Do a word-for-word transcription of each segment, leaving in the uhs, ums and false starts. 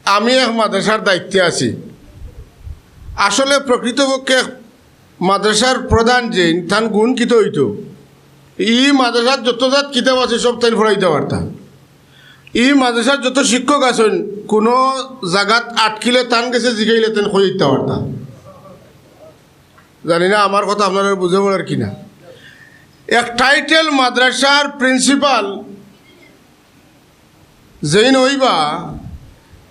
আমি এক মাদ্রাসার দায়িত্বে আছি। আসলে প্রকৃতপক্ষে এক মাদ্রাসার প্রধান যেইন, তান গুণ কিতা অইতো? ই মাদ্রাসাত যত জাত কিতাব আছে, সব তাইন পড়াইতা পারতা। ই মাদ্রাসার যত শিক্ষক আছইন, কুনু জাগাত আটকিলে তান গেছে জিগাইলে তাইন কইয়া দিতা পারতা। জানি না আমার কথা আপনারার বুঝা পড়ের কিনা। এক টাইটেল মাদ্রাসার প্রিন্সিপাল যেইন অইবা,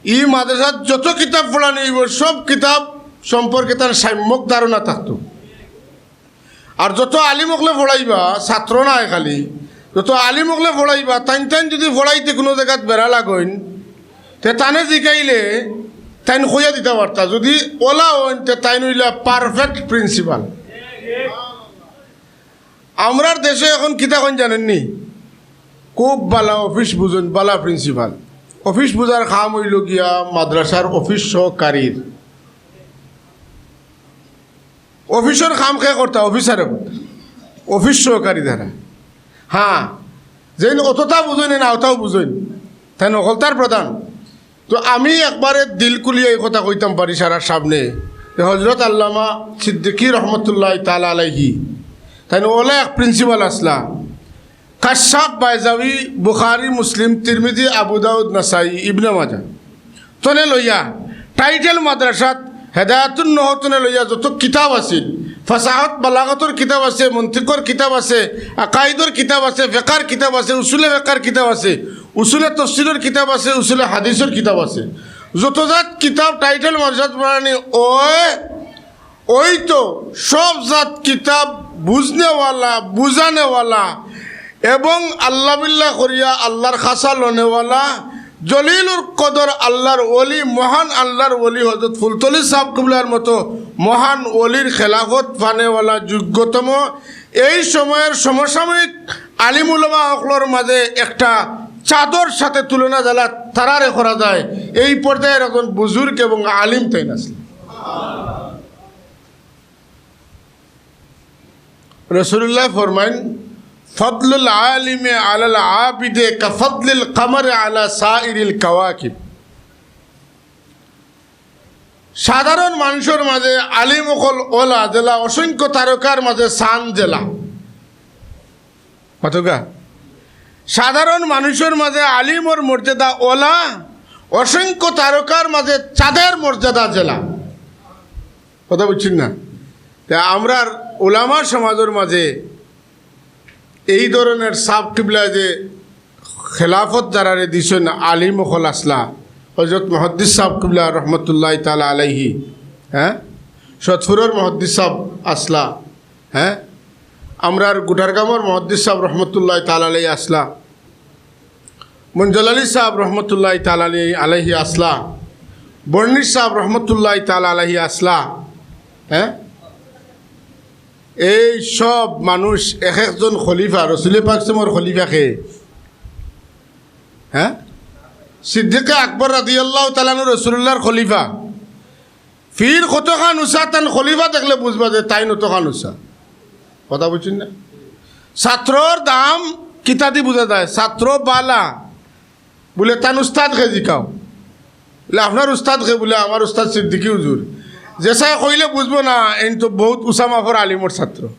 ই মাদ্রাসাত যত কিতাব পড়ানি অইবো, সব কিতাব সম্পর্কে তান সম্যক ধারণা থাকতো। আর যত আলিম অকলে পড়াইবা, ছাত্র নায় খালি, যত আলিম অকলে পড়াইবা, তাইন তাইন যুদি পড়াইতে কুনু জাগাত বেড়া লাগইন, তে তানে জিকাইলে তাইন কইয়া দিতা পারতা। যুদি অলা অইন, তে তাইন অইলা পারফেক্ট প্রিন্সিপাল। আমরার দেশে এখন কিতা কইন জানইননি? খুব বালা অফিস বুঝইন, বালা প্রিন্সিপাল। অফিস বুঝার কাম অইলো গিয়া মাদ্রাসার অফিস সহকারীর। অফিসর কাম কে করতা? অফিসারে করতা। অফিস সহকারী দ্বারা। হ্যাঁ, যেইন অততা বুঝইন না, অতাও বুঝইন, তাইন হকলতার প্রধান। তো আমি একবারে দিল খুলিয়া ই কথা কইতাম পারি সারার সামনে যে হজরত আল্লামা সিদ্দিকী রহমতুল্লাহি তাআলা আলাইহি, তাইন অলা এক প্রিন্সিপাল আছলা। কাশশাফ, বায়জাবি, বুখারী, মুসলিম, তিরমিজি, আবু দাউদ, নাসাই, ইবনে মাজাহ তনে লইয়া টাইটেল মাদ্রাসাত হেদায়াতুন নহর তনে লইয়া যত কিতাব আছিল, ফাসাহত বালাগতর কিতাব আছে, মন্তিকর কিতাব আছে, আকাইদর কিতাব আছে, ফেকার কিতাব আছে, উসুলে ফেকার কিতাব আছে, উসুলে তফসিরর কিতাব আছে, উসুলে হাদিসর কিতাব আছে। যত জাত কিতাব টাইটেল মাদ্রাসাত পড়ানি অয়, অইতো সব জাত কিতাব বুঝনেওয়ালা, বুঝানেওয়ালা এবং আল্লাহ বিল্লাহ করিয়া আল্লাহর খাসা লনেওয়ালা, জলিলুল কদর আল্লাহর ওলি, মহান আল্লাহর ওলি হযরত ফুলতলি সাহেব কিবলার মতো মহান ওলির খেলাফত পানেওয়ালা যোগ্যতম, এই সময়ের সমসাময়িক আলিম উলামা অকলর মাঝে একটা চাদর সাথে তুলনা যেলা তারারে করা যায়, এই পর্যায়ের একজন বুজুর্গ এবং আলিম তাইন আছলা। রাসূলুল্লাহ ফরমাইন, "ফাদলুল আলিমে আলাল আবিদে কাফাদলিল কামারে আলা সাইরিল কাওয়াকিব।" সাধারণ মানুষর মাঝে আলিম অকল অলা যেলা অসংখ্য তারকার মাঝে চান যেলা। মাতউক্কা? সাধারণ মানুষর মাঝে আলিমর মর্যাদা অলা অসংখ্য তারকার মাঝে চাঁদের মর্যাদা যেলা। কথা বুঝছইন না? তে আমরার উলামা সমাজর মাঝে এই ধরনের সাব কিবলা যে খেলাফত যারারে দিছইন, আলিম অকল আছলা, হযরত মুহাদ্দিস সাব কিবলা রহমতুল্লাহি তাআলা আলাইহি, হ্যাঁ, সতপুরর মুহাদ্দিস সাব আছলা, হ্যাঁ, আমরার গুটারগামর মুহাদ্দিস সাব রহমতুল্লাহি তাআলা আলাইহি আছলা, মঞ্জল আলী সাব রহমতুল্লাহি তাআলা আলাইহি আছলা, বর্ণিশ সাব রহমতুল্লাহি তাআলা আলাইহি আছলা, হ্যাঁ, এই সব মানুষ এক একজন খলিফা, রসুলে পাক সাল্লাল্লাহু আলাইহি ওয়াসাল্লামর খলিফা কে? হ্যাঁ? সিদ্দিকে আকবর রাদিয়াল্লাহু তাআলা আনহু রসুলুল্লাহর খলিফা। পীর কতখান উচা, তান খলিফা দেখলে বুঝবা যে তাইন অতখান উচা। কথা বুঝছইন না? ছাত্রর দাম কিতাদি বুঝা যায়, ছাত্র বালা, বুলে, "তান উস্তাদ কে জিকাও।" বুলে, "আপনার উস্তাদ কে?" বুলে, "আমার উস্তাদ সিদ্দিকী হুজুর।" যেসায় কইলে বুঝবো না, এইন তো বউত উচা মাপর আলিমর ছাত্র।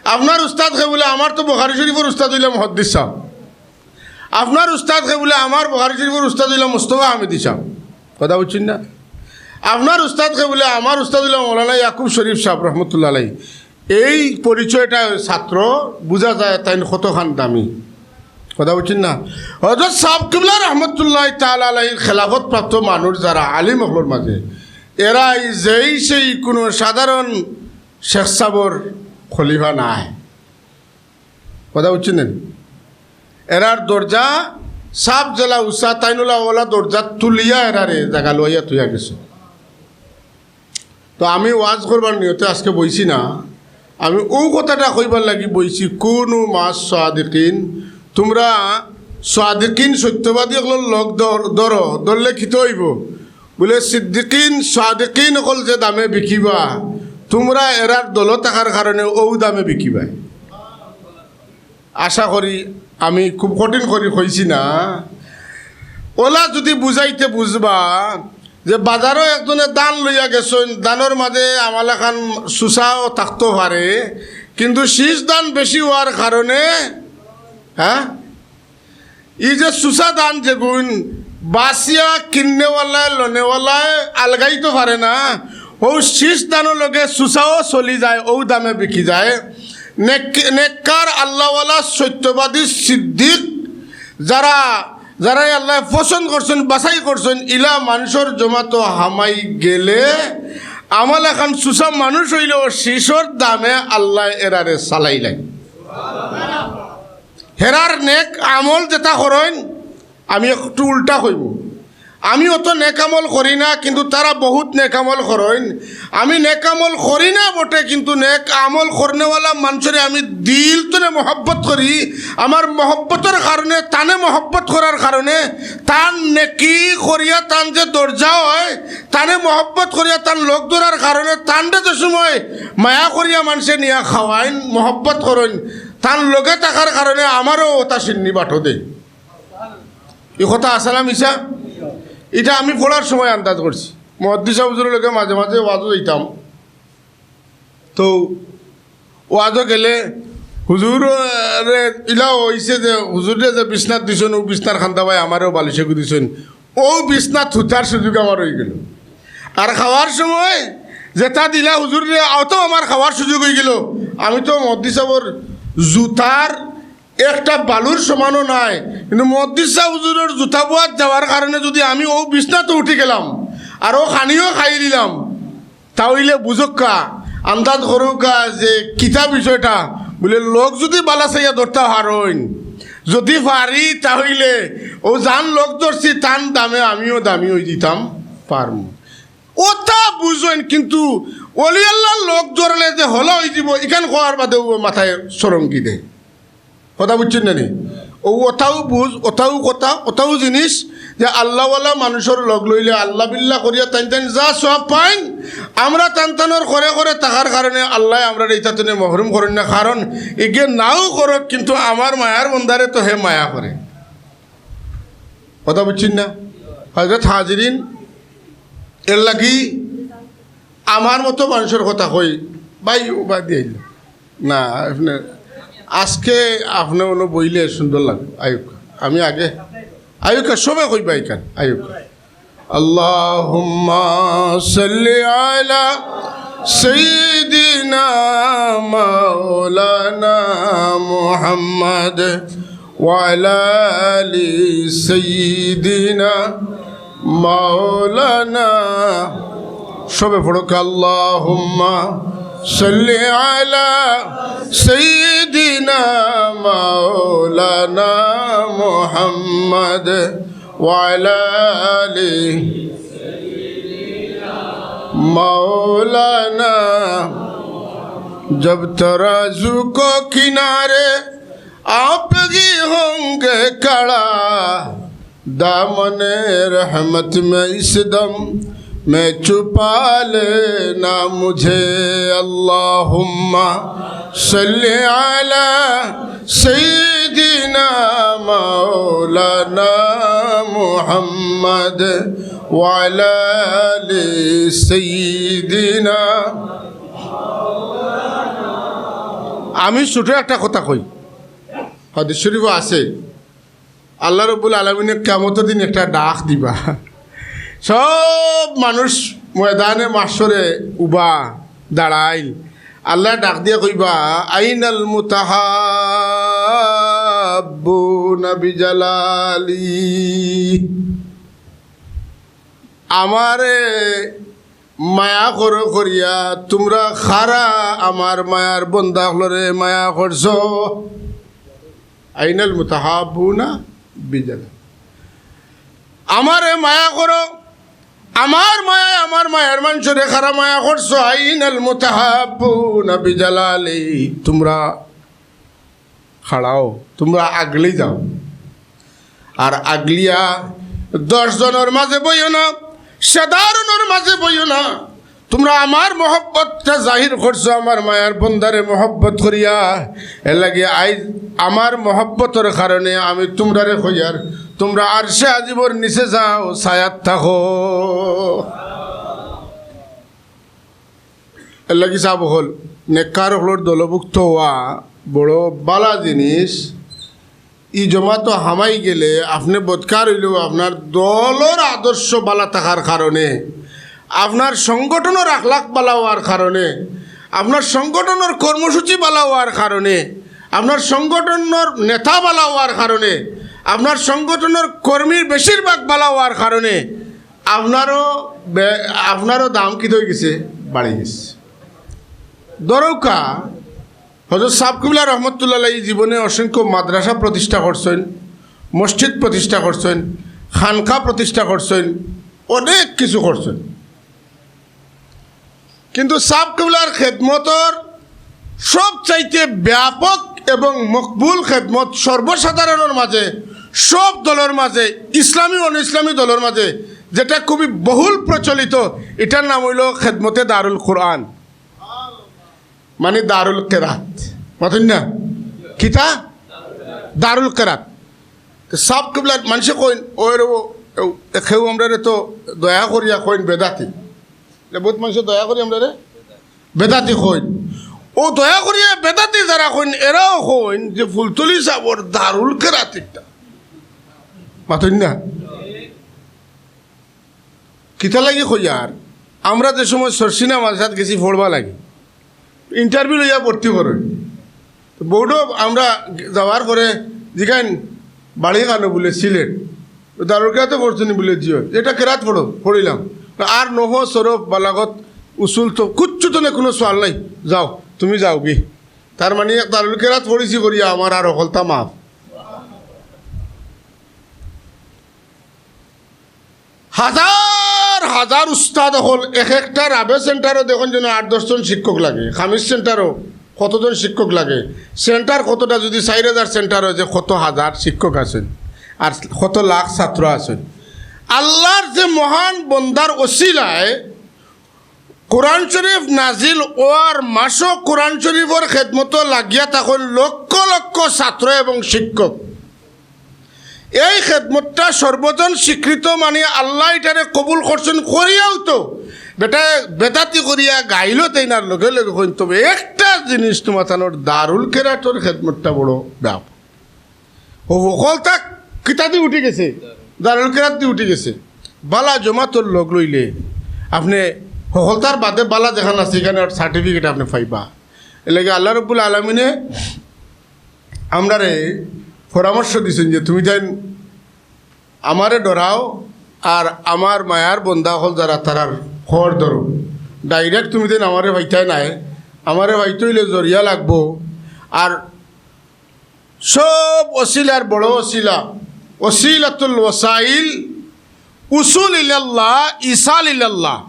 "আপনার উস্তাদ কে?" বুলে, "আমার তো বুখারী শরীফর উস্তাদ অইলা মুহাদ্দিস সাব।" "আপনার উস্তাদ কে?" বুলে, "আমার বুখারী শরীফর উস্তাদ অইলা মুস্তফা হামিদী সাব।" কথা বুঝছইন না? "আপনার উস্তাদ কে?" বুলে, "আমার উস্তাদ অইলা মৌলানা ইয়াকুব শরীফ সাব রহমতুল্লাহ আলাইহি।" এই পরিচয়টা ছাত্র বুঝা যায় তাইন কতখান দামি। কথা বুঝছইন না? হযরত সাব কিবলা রহমতুল্লাহ তাআলা আলাইহির খেলাফত প্রাপ্ত মানুষ যারা আলিম অকলর মাঝে, এরা এই যেই সেই কোনো সাধারণ শেখ সাবর খলিফা নায়। কথা বুঝছইন না? এরার দরজা সাব যেলা উচা, তাইন অলা অলা দরজা তুলিয়া এরারে জাগা লইয়া থইয়া গেছে। তো আমি ওয়াজ করবার নিয়তে আজকে বইছি না, আমি অউ কথাটা কইবার লাগি বইছি, কুনু মাস সাদিকিন, তুমরা সাদিকিন সত্যবাদী অকলর লগ ধর-, ধরো, ধরলে কিতা অইবো? বুলে, সিদ্দিকিন সাদিকিন অকল যে দামে বিকিবা, তুমরা এরার দলো থাকার কারণে অউ দামে বিকিবায়। আশা করি আমি খুব কঠিন করি কইছি না। অলা যুদি বুঝাইতে বুঝবা যে বাজারো একজনে ধান লইয়া গেছইন, ধানর মাঝে আমার লাখান চুছাও থাকতো পারে, কিন্তু শীষ ধান বেশি অওয়ার কারণে, হ্যাঁ, ই যে চুছা ধান যেগুন বাছিয়া কিননেওয়ালায় লনেওয়ালায় আলগাইতো পারে না, অউ শীষ ধানর লগে চুছাও চলি যায়, অউ দামে বিকি যায়। নেক-, নেককার আল্লাওয়ালা সত্যবাদী সিদ্দিক যারা, যারারে আল্লায় পছন্দ করছইন, বাছাই করছইন, ইলা মানষর জমাতো হামাই গেলে আমার লাখান চুছা মানুষ অইলেও শীষর দামে আল্লায় এরারে চালাইলাইন। হেরার নেক আমল যেটা করইন, আমি একটু উল্টা কইমু। আমি অত নেক আমল করি না, কিন্তু তারা বহুত নেক আমল করইন। আমি নেক আমল করি না বটে, কিন্তু নেক আমল করনেওয়ালা মানষরে আমি দিল তনে মহব্বত করি। আমার মহব্বতর কারণে, তানে মহব্বত করার কারণে, তান নেকি করিয়া তান যে দরজা অয়, তানে মহব্বত করিয়া তান লগ ধরার কারণে, তানরে যে সময় মায়া করিয়া মানষে নিয়া খাওয়াইন, মহব্বত করইন, তান লগে থাকার কারণে আমারও অতা সিন্নি বাটো দেয়। ই কথা আছা না মিছা? ইটা আমি পড়ার সময় আন্দাজ করছি। মুহাদ্দিস সাব হুজুরর লগে মাঝে মাঝে ওয়াজো যাইতাম। তো ওয়াজো গেলে হুজুররে ইলা অইছে যে হুজুররে যে বিছনাত দিছইন, অউ বিছনার কান্দা বায় আমারেও বালিশে দিছইন। অউ বিছনাত হুতার সুযোগ আমার অইগেলো। আর খাওয়ার সময় যেটা দিলা হুজুররে, অতাও আমার খাওয়ার সুযোগ অইগেলো। আমি তো মুহাদ্দিস সাবর জুতার একটা বালুর সমানও নায়, কিন্তু মুহাদ্দিস সাব হুজুরর জুতা বুয়াত যাওয়ার কারণে যুদি আমি অউ বিছনাত উঠি গেলাম আর অউ খানিও খাই দিলাম, তা অইলে বুঝউক্কা, আন্দাজ করউক্কা যে কিতা বিষয়টা। বুলে, লগ যুদি বালা চাইয়া ধরতা পারইন, যুদি পারি, তা অইলে অউ যান লগ ধরছি, তান দামে আমিও দামি অইযিতাম পারমু। অতা বুঝইন, কিন্তু অলি আল্লার লগ ধরলে যে হলা অইযিবো, ইখান কওয়ার বাদেউ মাথায় সরঙ্গি দেয়। কথা বুঝছইন না নি? অউ অতাও বুঝ, অতাও কথা, অতাও জিনিস, যে আল্লাওয়ালা মানষর লগ লইলে আল্লা বিল্লা করিয়া তাইন তাইন যা সওয়াব পাইন, আমরা তান তানর করে করে থাকার কারণে আল্লায় আমরারে ইতা তনে মহরুম করইন না। কারণ ইগে নাও করউক, কিন্তু আমার মায়ার বন্দারে তো হে মায়া করে। কথা বুঝছইন না? হজরত হাজিরিন, এরলাগি আমার মতো মানষর কথা কই, ভাই, ও বাদ দিয়া আইল। না, আপনে, আজকে আপনে অনো বইলে সুন্দর লাগবো। আউক্কা, আমি আগে, আউক্কা, সবে কইবা ইখান, আউক্কা। اللهم صل على سيدنا مولانا محمد وعلى آل سيدنا مولانا। সবে পড়উক্কা, اللهم صل على سيدنا مولانا محمد وعلى آل مولانا۔ جب ترازو کو کنارے آپ ہی ہوں گے کھڑا، دامن رحمت میں اس دم میں چھپا لینا مجھے۔ اللهم صل على سيدنا مولانا محمد وعلى آل سيدنا। আমি ছোট একটা কথা কই, হাদিস শরীফও আছে, আল্লাহ রব্বুল আলামিনে কিয়ামতর দিন একটা ডাক দিবা, সব মানুষ ময়দানে মাহশরে উবা দাঁড়াইল, আল্লায় ডাক দিয়া কইবা, "আইনাল মুতাহাব্বুনা বিজালালি?" আমারে মায়া করো করিয়া তুমরা কারা আমার মায়ার বন্দা অকলরে মায়া করছো? আইনাল মুতাহাব্বুনা বিজালালি। আমারে মায়া করো, আমার মায়ায় আমার মায়ার মানষরে কারা মায়া করছো? আইনাল মুতাহাব্বুনা বিজালালি। তুমরা খাড়াও, তুমরা আগলি যাও। আর আগলিয়া দশ জনর মাঝে বইও না, সাধারণর মাঝে বইও না। তুমরা আমার মহব্বতটা জাহির করছো, আমার মায়ার বন্দারে মহব্বত করিয়া। এরলাগি আইজ আমার মহব্বতর কারণে আমি তুমরারে কইয়ার, তোমরা আরশে আজিমর নিচে যাও, ছায়াত থাকো। এরলাগি সাব অকল, নেককার অকলর দলভুক্ত অওয়া বড় বালা জিনিস। ই জমাতো হামাই গেলে আপনে বদকার অইলেও আপনার দলর আদর্শ বালা থাকার কারণে, আপনার সংগঠনর আখলাক বালা অওয়ার কারণে, আপনার সংগঠনর কর্মসূচি বালা অওয়ার কারণে, আপনার সংগঠনর নেতা বালা অওয়ার কারণে, আপনার সংগঠনর কর্মীর বেশিরভাগ বালা অওয়ার কারণে আপনারও বে-, আপনারও দাম কিতা অইগেছে? বাড়ি গেছে। ধরউক্কা, হজরত সাব কিবলা রহমতুল্লাহ আলাইহি জীবনে অসংখ্য মাদ্রাসা প্রতিষ্ঠা করছইন, মসজিদ প্রতিষ্ঠা করছইন, খানকা প্রতিষ্ঠা করছইন, অনেক কিছু করছইন। কিন্তু সাব কিবলার খেদমতর সবচাইতে ব্যাপক এবং মকবুল খেদমত সর্বসাধারণর মাঝে, সব দলর মাঝে, ইসলামী অন-ইসলামী দলর মাঝে, যেটা খুবই বহুল প্রচলিত, ইটার নাম অইলো খেদমতে দারুল কোরআন, মানে দারুল কেরাত। মাতইন না? কিতা? দারুল কেরাত। তো সাব কিবলা মানষে কইন, "ওই রে, ও, ও, কেউ আমরারে তো দয়া করিয়া কইন বেদাতি।" এ বহুত মানষে দয়া করি আমরারে বেদাতি কইন। অউ দয়া করিয়া বেদাতি যারা কইন, এরাও কইন যে ফুলতলি সাবর দারুল কেরাত ইটা। মাতইন না? কিতা লাগি কইয়ার? আমরা যে সময় সরসিনা মাদ্রাসাত গেছি পড়বা লাগি, interview লইয়া ভর্তি করইন। তো বোর্ডও আমরা যাওয়ার পরে জিগাইন, "বাড়ি কানো?" বুলে, "সিলেট।" "দারুল কেরাতো পড়ছো নি?" বুলে, "জি অয়।" "ইটা কেরাত পড়ো।" পড়িলাম। আর নহো, সরফ, বালাগত, উসুল তো কুচ্ছু তো না, কুনু সওয়াল নাই। "যাও, তুমি যাওগি।" তার মানে দারুল কেরাত পড়িছি করিয়া আমার আর হকলতা মাফ। হাজার হাজার উস্তাদ অকল, এক একটা রাবে সেন্টারও দেখইন যেন আট দশ জন শিক্ষক লাগে, খামিস সেন্টারও কতজন শিক্ষক লাগে, সেন্টার কতটা, যদি চাইর হাজার সেন্টার অয়, যে কত হাজার শিক্ষক আছইন আর কত লাখ ছাত্র আছইন। আল্লার যে মহান বন্দার ওসিলায় কোরআন শরীফ নাজিল অওয়ার মাসও কোরআন শরীফর খেদমতো লাগিয়া থাকইন লক্ষ লক্ষ ছাত্র এবং শিক্ষক। এই খেদমতটা সর্বজন স্বীকৃত, মানে আল্লায় ইটারে কবুল করছইন, করিয়াও তো বেটায় বেদাতি করিয়া গাইলো তাইন, আর লগে লগে কইন, "তবে একটা জিনিস তুমার তানোর দারুল কেরাতর খেদমতটা বড় ব্যাপক।" অউ হকলতা কিতাদি উঠি গেছে, দারুল কেরাতদি উঠি গেছে। বালা জমাতর লগ লইলে আপনে হকলতার বাদে বালা যেখান আছে, ইখান certificate আপনে পাইবা। এরলাগি আল্লাহ রব্বুল আলামিনে আমরারে পরামর্শ দিছইন যে, "তুমি তাইন আমারে ডরাও, আর আমার মায়ার বন্দা অকল যারা, তারার খবর ধরো। Direct তুমি তাইন আমারে পাইতায় নায়, আমারে পাইতে অইলে জরিয়া লাগবো।" আর সব ওসিলার বড় ওসিলা, ওসিলাতুল ওসাইল, উসুল ইলাল্লাহ, ইসাল ইলাল্লাহ।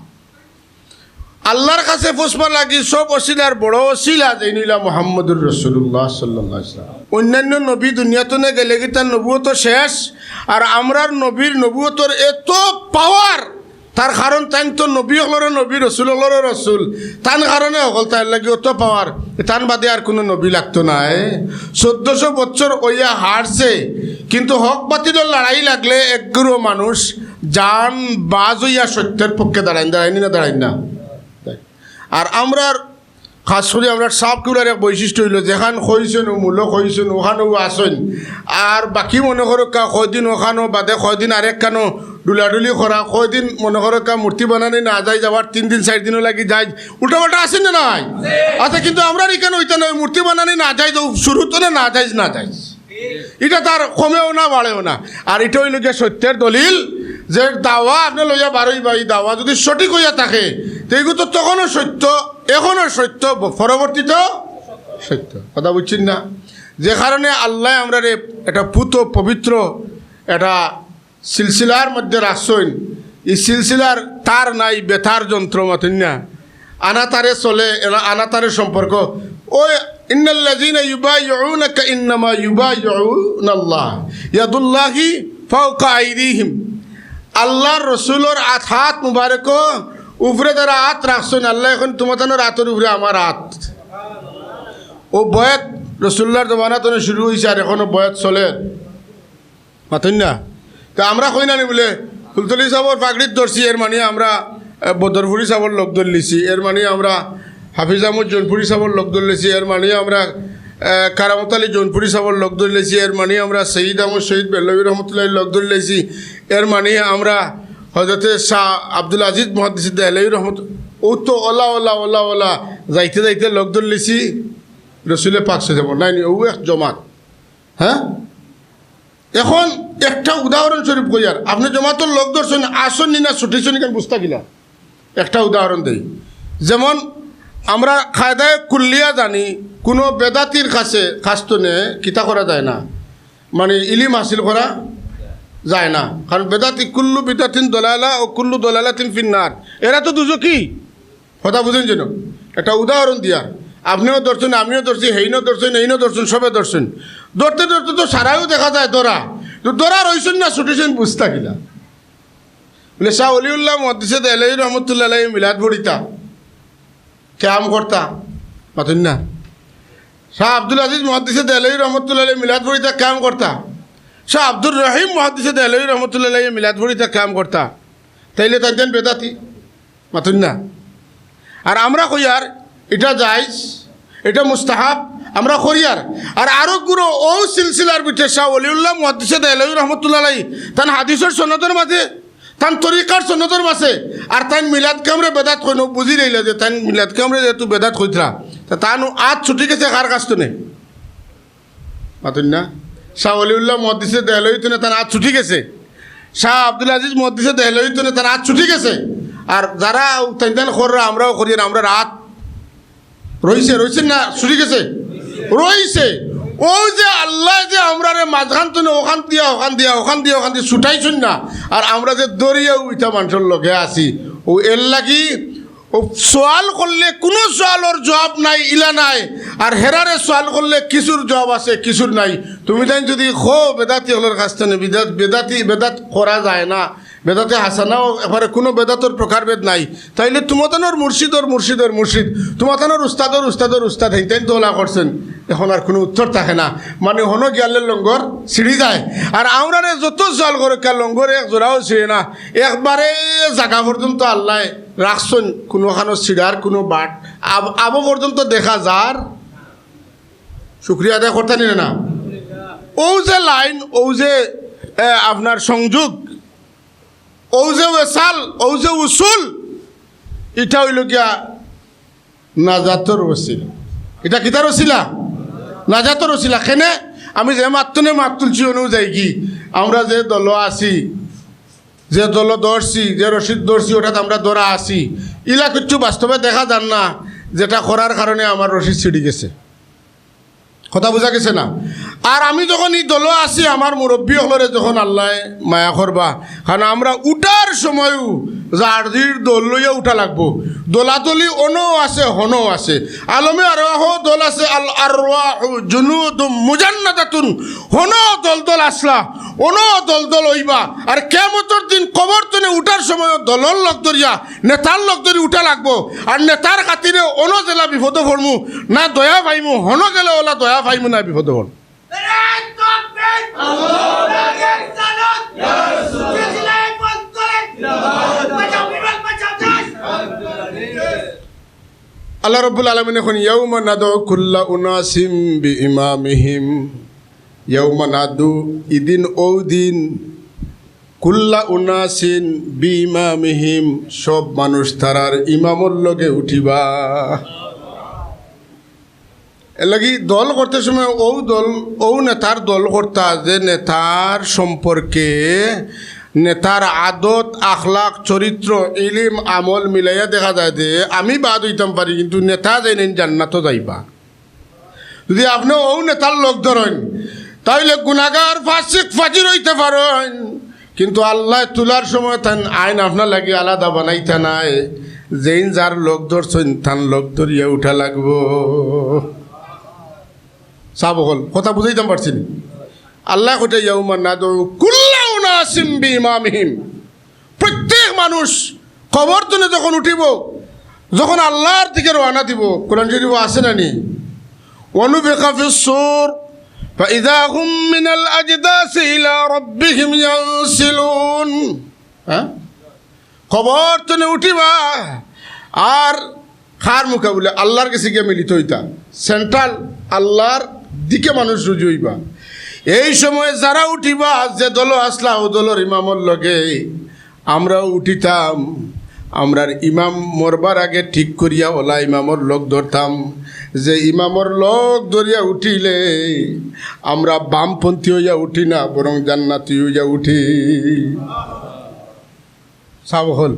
আল্লার কাছে পৌঁছবার লাগি সব ওসিলার বড় ওসিলা যেইন অইলা মুহাম্মদুর রাসূলুল্লাহ সাল্লাল্লাহু আলাইহি ওয়াসাল্লাম। অইন্যান্য নবী দুনিয়া তনে গেলেগি তান নবুয়ত শেষ, আর আমরার নবীর নবুয়তর এত power, তার কারণ তাইন তো নবী অকলরও নবী, রসুল অকলরও রসুল, তান কারণে হকলতা, এরলাগি অত power, তান বাদে আর কুনু নবী লাগতো নায়। চৌদ্দশো বছর অইয়া হারছে, কিন্তু হক বাতিলর লড়াই লাগলে একগুরু মানুষ জান বাজ অইয়া সত্যর পক্ষে দাঁড়াইন, দাঁড়াইন না, দাঁড়াইন না? আর আমরার, খাছ করি আমরার সাব কিবলার এক বৈশিষ্ট্য অইলো, যেখান কইছইন, অউ মূলো কইছইন, অখানউ আছইন। আর বাকি মনো করউক্কা কয়দিন অখানো, বাদে কয়দিন আরেকখানো ডুলাডুলি করা, কয়দিন মনো করউক্কা মূর্তি বানানি না যায়, যাওয়ার তিন দিন চাইর দিনও লাগি যায়, উল্টাপাল্টা আছে না নাই? আচ্ছা, কিন্তু আমরার ইখান অইতা নায়, মূর্তি বানানি না যায়, তো শুরু তো না, না যায়, না যায়। ইটা তার কমেও না, বাড়েও না। আর ইটা অইলো গিয়া সত্যর দলিল, যে দাওয়া আপনে লইয়া বারইবা, ই দাওয়া যদি সঠিক অইয়া থাকে, তে ইগু তো তখনও সত্য, এখনও সত্য, পরবর্তীতেও সত্য। কথা বুঝছইন না? যে কারণে আল্লায় আমরারে একটা পুত পবিত্র একটা সিলসিলার মধ্যে রাখছইন। ই সিলসিলার তার নাই, বেতার যন্ত্র, মাতইন না? আনা তারে চলে, এরা আনা তারে সম্পর্ক। ওই ইন্নাল্লাযীনা ইউবাইয়ুনাকা ইন্নামা ইউবাইয়ুনাল্লাহ ইয়াদুল্লাহি ফাওকা আইদিহিম। আল্লার রসুলর আত, হাত মুবারক উপরে যারা আত রাখছইন, আল্লায় কইন তুমার তানর আতর উপরে আমার আত। অউ বয়াত রসুলুল্লাহর জমানা তনে শুরু অইছে, আর এখনো বয়াত চলের। মাতইন না? তে আমরা কই না নি বুলে, ফুলতলি সাবর পাগড়িত ধরছি, এর মানি আমরা, আহ, বদরপুরি সাবর লগ ধরলিছি, এর মানি আমরা হাফিজ আহমদ জৌনপুরি সাবর লগ ধরলিছি, এর মানি আমরা, আহ, কারামত আলী জৌনপুরি সাবর লগ ধরলিছি, এর মানি আমরা সৈয়দ আহমদ শহীদ বেহলভী রহমতুল্লাহ লগ ধরলিছি, এর মানি আমরা হযরতে শাহ আব্দুল আজিজ মুহাদ্দিস দেহলভী রহমত, ও তো ওলা ওলা ওলা ওলা যাইতে যাইতে লগ ধরলিছি রসুলে পাক সে যেমন নাই নি, ও এক জমাত। হ্যাঁ, এখন একটা উদাহরণ স্বরূপ কইয়ার, আপনে জমাতর লগ ধরছইন, আসন নি না ছুটিছইন, কেন বুঝতা কিলা? একটা উদাহরণ দেই, যেমন আমরা কায়দায়ে কুল্লিয়া জানি, কোনো বেদাতির কাছে কাস্তনে কিতা করা যায় না, মানে ইলিম হাসিল করা যায় না, কারণ বেদাতি কুল্লু বিদাতিন দলালা ও কুল্লু দলালাতিন ফিন্নার, এরা তো দুজকি। কথা বুঝইন যেন, একটা উদাহরণ দিয়া, আপনেও ধরছইন, আমিও ধরছি, হেইনও ধরছইন, এইনও ধরছইন, সবে ধরছইন। ধরতে ধরতে তো সারাইও দেখা যায় ধরা, তো ধরা রইছইন না ছুটিছইন, বুঝতা কিলা? বুলে শাহ অলিউল্লাহ মুহাদ্দিসে দেহলভী রহমতুল্লাহ আলাইহি মিলাদ পড়িতা, কিয়াম করতা, মাতইন না। শাহ আব্দুল আজিজ মুহাদ্দিসে দেহলভী রহমতুল্লাহ আলাইহি মিলাদ পড়িতা, কিয়াম করতা। শাহ আব্দুর রহিম মুহাদ্দিসে দেহলভী রহমতুল্লাহ আলাইহি মিলাদ পড়িতা, কিয়াম করতা। তাইলে তাইন তাইন বেদাতি, মাতইন না। আর আমরা কইয়ার ইটা জায়েজ, ইটা মুস্তাহাব, আমরা করিয়ার। আর আরো গুরু ও সিলসিলার ভিতরে শাহ অলিউল্লাহ মুহাদ্দিসে দেহলভী রহমতুল্লাহ আলাইহি তান হাদিসর সনদর মাঝে, তান তরিকার সনদর মাঝে, আর তাইন মিলাদ কিয়ামরে বেদাত কইন, বুঝি রইলা যে তাইন মিলাদ কিয়ামরে যেহেতু বেদাত কইতরা, তে তান আত ছুটি গেছে কার কাস্তনে? মাতইন না। শাহ অলিউল্লাহ মুহাদ্দিসে দেহলভী তনে তান আত ছুটি গেছে, শাহ আব্দুল আজিজ মুহাদ্দিসে দেহলভী তনে তান আত ছুটি গেছে। আর যারা তাইন তাইন কররা, আমরাও করিয়ার, আমরার আত রইছে, রইছে না ছুটি গেছে? রইছে। ও যে আল্লায় যে আমরারে মাঝখান তনে অখান দিয়া, অখান দিয়া, অখান দিয়া, অখান দিয়া ছুটাইছইন না, আর আমরা যে ধরিয়াও ইতা মানষর লগে আছি, ও এর লাগি ও সওয়াল করলে কুনু সওয়ালর জুয়াব নাই, ইলা নায়। আর হেরারে সওয়াল করলে কিছুর জুয়াব আছে, কিছুর নাই। তুমি তাইন যুদি কও বেদাতি অকলর কাছ তনে বিদাত, বেদাতি, বেদাত করা যায় না, বেদাতে হাসানাও একবারে কুনু বেদাতর প্রকারভেদ নাই, তাইলে তুমাতানোর মুর্শিদর মুর্শিদর মুর্শিদ, তুমাতানোর উস্তাদর উস্তাদর উস্তাদ, হেইন তাইন তো অলা করছইন, এখন আর কুনু উত্তর থাকে না। মানে হনো গিয়ালে লঙ্গর ছিড়ি যায়। আর আমরারে যত সওয়াল করউক্কা, লঙ্গর এক জোড়াও ছিড়ে না, একবারে জাগা পর্যন্ত আল্লায় রাখছইন, কুনুখানো ছিড়ার কুনু বাট আব-, আবো পর্যন্ত দেখা যার। শুকরিয়া আদায় করতা নি না? ও যে লাইন, ও যে, এ, আপনার সংযোগ, ও যে ওয়েসাল, ও যে উসুল, ইটা অইলো গিয়া নাজাতর ওসিলা। ইটা কিতার ওসিলা? নাজাতর ওসিলা। কেনে? আমি যে মাত তনে মাত তুলছি, অনুযায়ী কি আমরা যে দলো আছি, যে দলো ধরছি, যে রশিদ ধরছি, ওটাত আমরা ধরা আছি। ইলা কিচ্ছু বাস্তবে দেখা যার না, যেটা করার কারণে আমার রশিদ ছিড়ি গেছে। কথা বুঝা গেছে না? আর আমি যখন ই দলো আছি, আমার মুরব্বী অকলরে যখন আল্লায় মায়া করবা, কারণ আমরা উঠার সময়ও যার জির দল লইয়া উঠা লাগবো। দলাদলি অনো আছে, হনো আছে। আলমে আরওয়াহ দল আছে, আল আরওয়াহু জুনুদুম মুজান্নাদাতুন। হনো দল দল আছলা, অনো দল দল অইবা। আর কিয়ামতর দিন কবর তনে উঠার সময় দলর লগ ধরিয়া, নেতার লগ ধরি উঠা লাগবো। আর নেতার খাতিরে অনো যেলা বিপদো পড়মু, না দয়া পাইমু, হনো গেলে অলা দয়া পাইমু না বিপদো পড়মু। আল্লাহ রাব্বুল আলামিনে কইন, "ইয়াউমা নাদউ কুল্লা উনাসিম বিইমামিহিম।" ইয়াউমা নাদউ, ইদিন অউ দিন, কুল্লা উনাসিন বিইমামিহিম, সব মানুষ তারার ইমামর লগে উঠিবা। এরলাগি দল করতে সময় অউ দল, অউ নেতার দল করতা, যে নেতার সম্পর্কে নেতার আদত, আখলাক, চরিত্র, ইলিম, আমল মিলাইয়া দেখা যায় যে আমি বাদ অইতাম পারি, কিন্তু নেতা যেইন জান্নাতো যাইবা। যুদি আপনে অউ নেতার লগ ধরইন, তাইলে গুনাগার, ফাসিক, ফাজির অইতে পারইন, কিন্তু আল্লায় তুলার সময় তান আইন আপনার লাগি আলাদা বানাইতা নায়। যেইন যার লগ ধরছইন, তান লগ ধরিয়া উঠা লাগবো। সাব অকল, কথা বুঝাইতাম পারছি নি? আল্লায় কইতা, "ইয়াউমা নাদউ কুল্লা উনাসিম বিইমামিহিম।" প্রত্যেক মানুষ কবর তনে যখন উঠিবো, যখন আল্লার দিকে রওয়ানা দিবো, কোরআন শরীফো আছে না নি? "ওয়ানুফিখা ফিস সূর, فإذا هم من الأجداث إلى ربهم ينسلون। হ্যাঁ, কবর তনে উঠিবা আর কার মুকাবিলা? আল্লাহর গেছে গিয়া মিলিত অইতা। সেন্ট্রাল আল্লাহর দিকে মানুষ রুজু অইবা। এই সময় যারা উঠিবা, যে দলো আছলা, অউ দলর ইমামর লগে আমরাও উঠিতাম। আমরার ইমাম মরবার আগে ঠিক করিয়া অলা ইমামর লগ ধরতাম, যে ইমামর লগ ধরিয়া উঠিলে আমরা বামপন্থী অইয়া উঠি না, বরং জান্নাতি অইয়া উঠি। সাব অকল,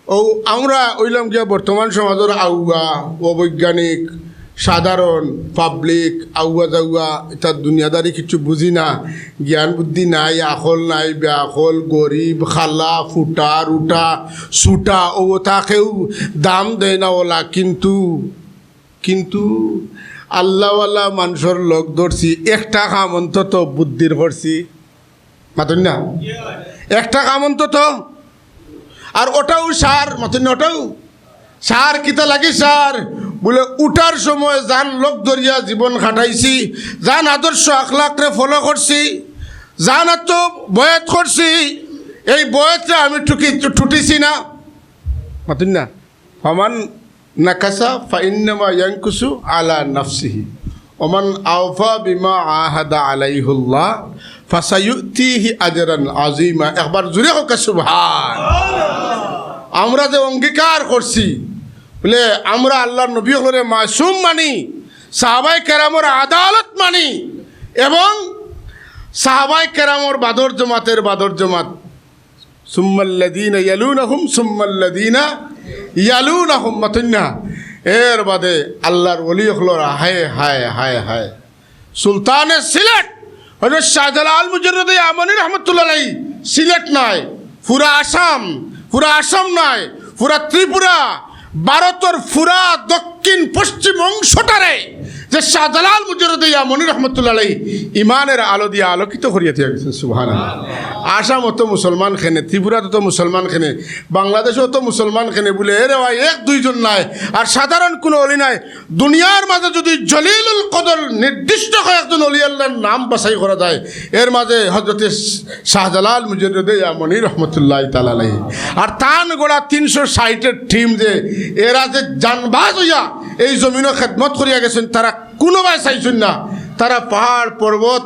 অউ আমরা অইলাম গিয়া বর্তমান সমাজর আউয়া, অবৈজ্ঞানিক, সাধারণ পাবলিক, আউয়া যাউয়া, ইতা দুনিয়াদারি কিচ্ছু বুঝি না, জ্ঞান বুদ্ধি নাই, আকল নাই, বেআকল, গরিব, খালা, ফুটা, রুটা, সুটা, অউ তাকেউ দাম দেয় না অলা। কিন্তু, কিন্তু আল্লাহওয়ালা মানষর লগ ধরছি, একটা কাম অন্তত বুদ্ধির করছি, মাতইন না? একটা কাম অন্তত। আর অটাউ সার, মাতইন না, অটাউ সার। কিতা লাগি সার? বুলে, উঠার সময় যান লগ ধরিয়া জীবন কাটাইছি, যান আদর্শ আখলাকরে ফলো করছি, যান আতো বয়াত করছি, এই বয়াতরে আমি টুকি-, টুটিছি না, মাতইন না? فمن نكث فإنما ينكث على نفسه ومن أوفى بما عاهد عليه الله فسيؤتيه أجرا عظيما। একবার জোরে কউক্কা সুবহান। আমরা যে অঙ্গীকার করছি, বুলে আমরা আল্লাহর নবী অকলরে মাসুম মানি, সাহাবায়ে কেরামর আদালত মানি, এবং সাহাবায়ে কেরামর বাদর জমাতের বাদর জমাত ثم الذين يلونهم ثم الذين يلونهم, মাতইন না? এর বাদে আল্লাহর ওলি অকলর, হায়, হায়, হায়, হায়। সুলতানে সিলেট হযরত শাহজালাল মুজাররদে ইয়ামনি রহমতুল্লাহ আলাইহি, সিলেট নায়, পুরা আসাম, পুরা আসাম নায়, পুরা ত্রিপুরা, ভারতর পুরা দক্ষিণ পশ্চিম অংশটারে যে শাহজালাল মুজাররদে ইয়ামনি রহমতুল্লাহ আলাইহি ইমানের আলো দিয়া আলোকিত করিয়া দিয়া গেছইন। সুবহানাল্লাহ। আসাম অত মুসলমান কেনে, ত্রিপুরাত অত মুসলমান কেনে, বাংলাদেশো অত মুসলমান কেনে, বুলে, এরে ভাই, এক দুইজন নায়, আর সাধারণ কুনু অলি নায়। দুনিয়ার মাঝে যুদি জলিলুল কদর নির্দিষ্ট কয়েকজন অলি আল্লাহর নাম বাছাই করা যায়, এর মাঝে হযরতে শাহজালাল মুজাররদে ইয়ামনি রহমতুল্লাহ তাআলা আলাইহি। আর তান গড়া তিনশো ষাইটর টিম যে, এরা যে জানবাজ অইয়া এই জমিনো খেদমত করিয়া গেছইন, তারা কুনুবায় চাইছইন না। তারা পাহাড়, পর্বত,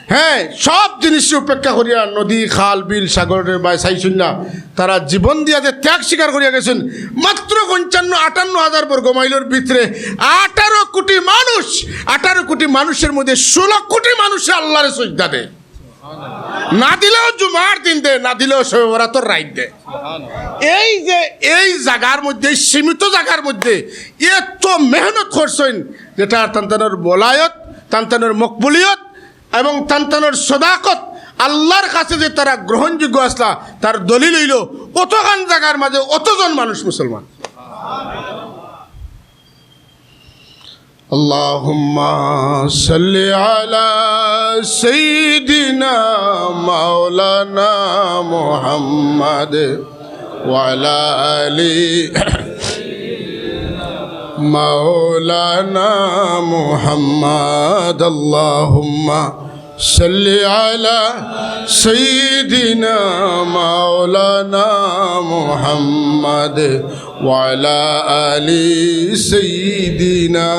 হ্যাঁ, সব জিনিসরে উপেক্ষা করিয়া নদী, খাল, বিল, সাগররে বায় চাইছইন না। তারা জীবন দিয়া যে ত্যাগ স্বীকার করিয়া গেছইন, মাত্র পঞ্চান্ন, আটান্ন হাজার বর্গ মাইলর ভিতরে আঠারো কোটি মানুষ, আঠারো কোটি মানুষের মধ্যে ষোলো কোটি মানুষে আল্লাহরে সজদা দেয়। না দিলেও জুমার দিন দে, না দিলেও শবে বরাতর রাইত দে। এই যে, এই জাগার মধ্যে, এই সীমিত জাগার মধ্যে এত মেহনত করছইন, যেটা তান তানর বলায়ত, তান তানর মকবুলিয়ত এবং তান তানর সদাকত, আল্লাহর কাছে যে তারা গ্রহণযোগ্য আছলা, তার দলিল অইলো অতখান জাগার মাঝে অতজন মানুষ মুসলমান। اللهم صل على سيدنا مولانا محمد وعلى آل مولانا محمد. اللهم صل على سيدنا مولانا محمد وعلى آل سيدنا.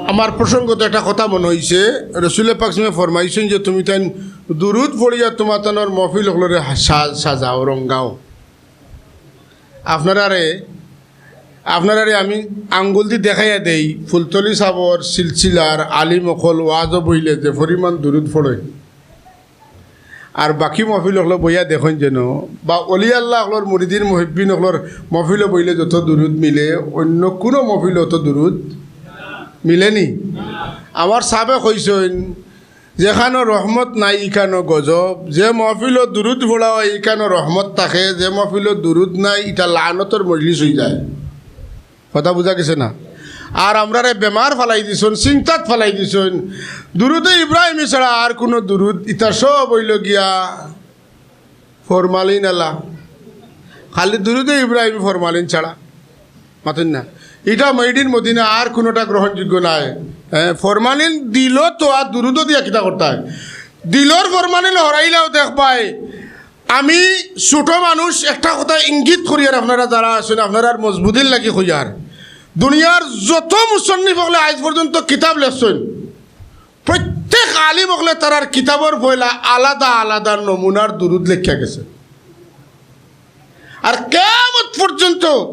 আমার প্রসঙ্গত একটা কথা মনো অইছে, রসুলে পাক সাল্লাল্লাহু আলাইহি ওয়াসাল্লামে ফরমাইছইন যে, "তুমি তাইন দুরুদ পড়িয়া তুমার তানর মহফিল অকলরে সা-, সাজাও, রঙ্গাও।" আপনারারে, আপনারারে আমি আঙ্গুল দি দেখাইয়া দেই, ফুলতলি সাবর সিলসিলার আলিম অকল ওয়াজো বইলে যে পরিমাণ দুরুদ পড়ইন, আর বাকি মহফিল অকলো বইয়া দেখইন যেন, বা অলি আল্লাহ অকলর মুরিদিন মুহিব্বিন অকলর মহফিলো বইলে যত দুরুদ মিলে, অন্য কুনু মহফিলো অত দুরুদ মিলেনি। আমার সাবে কইছইন, যেখানো রহমত নাই, ইখানো গজব। যে মহফিলো দুরুদ পড়া অয়, ইখানো রহমত থাকে। যে মহফিলো দুরুদ নাই, ইটা লানতর মজলিস অইযায়। কথা বুঝা গেছে না? আর আমরারে বেমার ফালাই দিছইন, চিন্তাত ফালাই দিছইন। দুরুদে ইব্রাহিমী ছাড়া আর কুনু দুরুদ, ইতা সব অইলো গিয়া ফরমালিন আলা। খালি দুরুদে ইব্রাহিমী ফরমালিন ছাড়া। মাতইন না? ইটা মেড ইন মদিনা, আর কুনুটা গ্রহণযোগ্য নায়। হ্যাঁ, ফরমালিন দিলো তো আর দুরুদও দিয়া কিতা করতায়? দিলর ফরমালিন হরাইলাও দেখবায়। আমি ছোট মানুষ, একটা কথা ইঙ্গিত করিয়ার, আপনারা যারা আছইন, আপনারার মজবুতির লাগি কইয়ার। দুনিয়ার যত মুসন্নিফ অকলে আইজ পর্যন্ত কিতাব লেখছইন, প্রত্যেক আলিম অকলে তারার কিতাবর পয়লা আলাদা আলাদা নমুনার দুরুদ লেখিয়া গেছে। আর কিয়ামত পর্যন্ত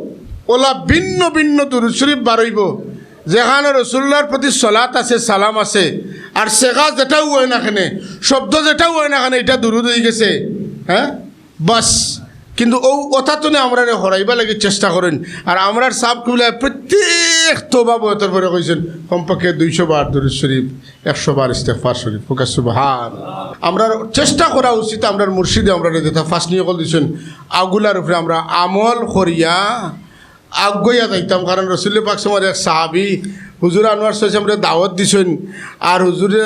অলা ভিন্ন ভিন্ন দুরুদ শরীফ বারইবো, যেখানো রসুলুল্লাহর প্রতি সলাত আছে, সালাম আছে, আর সেগা যেটাউ অয় না কেনে, শব্দ যেটাউ অয় না কেনে, ইটা দুরুদ অইগেছে। হ্যাঁ, বাস। কিন্তু অউ অতাতনে আমরারে হরাইবার লাগি চেষ্টা করইন। আর আমরার সাব কিবলায় প্রত্যেক তওবা বয়াতর পরে কইছইন, কমপক্ষে দুইশো বার দুরুদ শরীফ, একশো বার ইস্তেগফার শরীফ। কউক্কা সুবহান। আমরার চেষ্টা করা উচিত, আমরার মুর্শিদে আমরারে যেতা ফাসনি অকল দিছইন, অগুলার উপরে আমরা আমল করিয়া আগুয়াইয়া যাইতাম। কারণ রসুল পাক সাল্লাল্লাহু আলাইহি ওয়াসাল্লামর এক সাহাবী হুজুর আনোয়ার সাহেব সাহেবরে দাওয়াত দিছইন, আর হুজুরে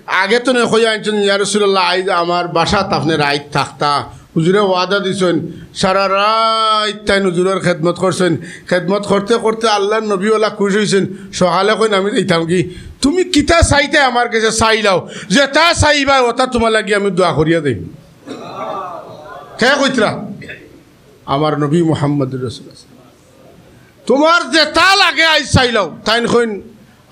আগে তনে কইয়া আনছইন, "ইয়া রাসূলুল্লাহ, আইজ আমার বাসাত আপনে রাইত থাকতা।" হুজুরে ওয়াদা দিছইন, সারা রাইত তাইন হুজুরর খেদমত করছইন। খেদমত করতে করতে আল্লাহর নবী অলা খুশ অইছইন, সকালে কইন, "আমি যাইতাম গি, তুমি কিতা চাইতায় আমার গেছে চাইলাও, যেতা চাইবায় অতা তুমার লাগি আমি দোয়া করিয়া দেই।" কে কইতরা? আমার নবী মুহাম্মদুর রাসূলুল্লাহ। তুমার যেতা লাগে আইজ চাইলাও। তাইন কইন,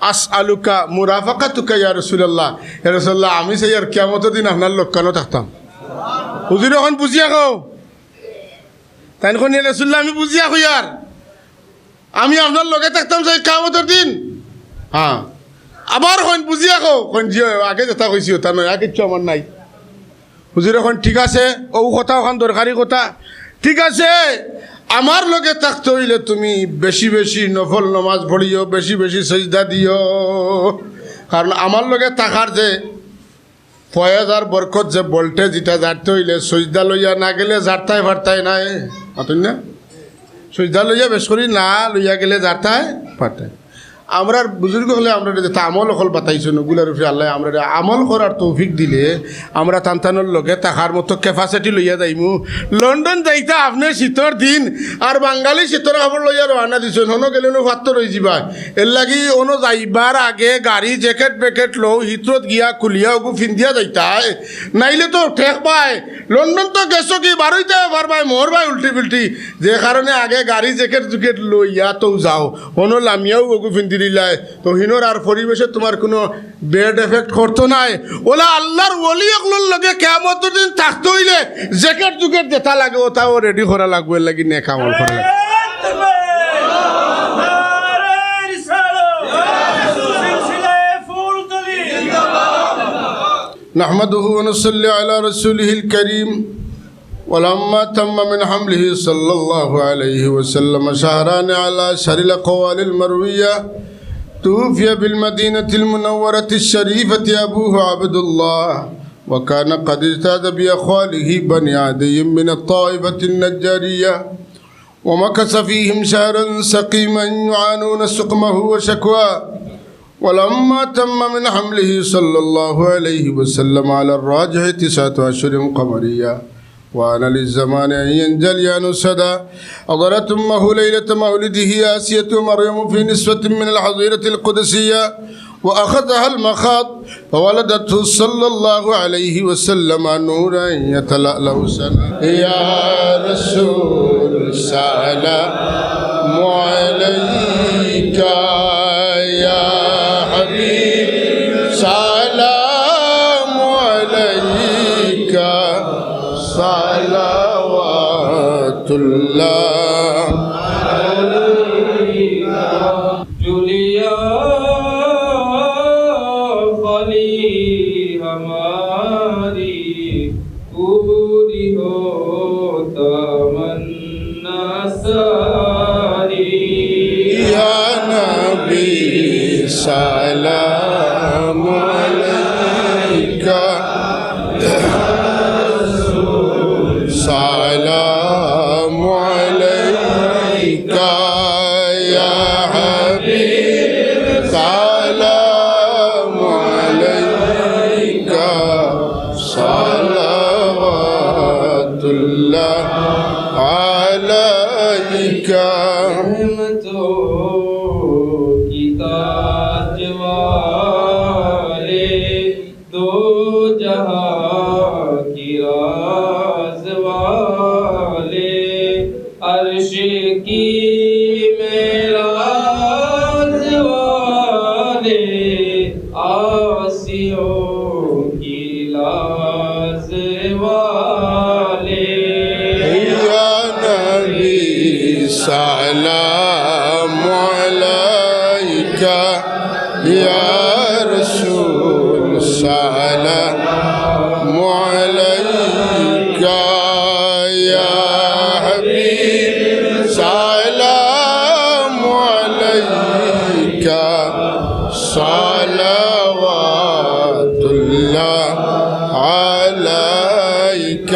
"আসআলুকা মুরাফাকাতুকা ইয়া রাসূলুল্লাহ।" ইয়া রাসূলুল্লাহ, আমি চাইয়ার কিয়ামতর দিন আপনার লগে কানো থাকতাম। হুজুরে কইন, "বুঝিয়া কও।" তাইন কইন, "ইয়া রাসূলুল্লাহ, আমি বুঝিয়া কইয়ার, আমি আপনার লগে থাকতাম চাই কিয়ামতর দিন।" হ্যাঁ, আবার কইন, "বুঝিয়া কও।" কইন, "জি, আগে যেতা কইছি অতা নয়, আর কিচ্ছু আমার নাই।" হুজুরে কইন, "ঠিক আছে, অউ কথা অখান দরকারি কথা। ঠিক আছে, আমার লগে থাকতে অইলে তুমি বেশি বেশি নফল নমাজ পড়িও, বেশি বেশি সইজদা দিও। কারণ আমার লগে থাকার যে ফয়েজ আর বরকত, যে voltage, ইটা জারতে অইলে সইজদা লইয়া না গেলে জারতায় পারতায় নায়।" মাতইন না? সইজদা লইয়া বেশ করি না লইয়া গেলে জারতায় পারতায়। আমরার বুজুর্গ অকলে আমরারে যেতা আমল অকল বাতাইছইন, অগুলার উপরে আল্লায় আমরারে আমল করার তৌফিক দিলে আমরা তান তানর লগে থাকার মতো capacity লইয়া যাইমু। লন্ডন যাইতা আপনে শীতর দিন, আর বাঙালি শীতর কাপড় লইয়া রওয়ানা দিছইন, হনো গেলে নু ফাত্তর অইযিবায়। এরলাগি অনো যাইবার আগে গাড়ি জ্যাকেট প্যাকেট লও, হিথ্রোত গিয়া খুলিয়া অগু ফিন্দিয়া যাইতায়, নাইলে তো ঠেকবায়। লন্ডন তো গেছো কি, বারইতায় পারবায়, মরবায় উল্টি পিল্টি। যে কারণে আগে গাড়ি জ্যাকেট জুকেট লইয়া তো যাও, হনো লামিয়াও অগু ফিন্দিলিলায়, তো হিনর আর পরিবেশে তুমার কুনু bad effect করতো নায়। অলা আল্লাহর ওলি অকলর লগে কিয়ামতর দিন থাকতে অইলে জ্যাকেট জুকেট যেতা লাগে অতাও ready করা লাগবো, এরলাগি নেক আমল করা লাগবো। نحمده ونصلي على رسوله الكريم. ولما تم من حمله صلى الله عليه وسلم شهران على أشهر الأقوال المروية، توفي بالمدينة المنورة الشريفة أبوه عبد الله، وكان قد اجتاز بأخواله بني عدي من الطائفة النجارية، ومكث فيهم شهرا سقيما يعانون سقمه وشكواه. ولما تم من حمله صلى الله عليه وسلم على الراجح تسعة أشهر قمرية، وآن للزمان أن ينجلي عن السدى، حضرت أمه ليلة مولده آسية ومريم في نسوة من الحظيرة القدسية، وأخذها المخاض، فولدته صلى الله عليه وسلم نورا يتلألأ سنا. يا رسول سلام عليك، يا حبيب سلام عليك، صلوات الله عليك. ঝুলিয়া খালি আমারি পুরি হো তামান্না সারি। يا نبي سلام عليك، سلام عليك، يا حبيب سلام عليك، صلوات الله عليك. کی معراج والے، آسیوں کی لاز والے۔ یا نبی سلام علیک، یا رسول سلام علیک، یا حبیب سلام علیک، صلوات اللہ علیک۔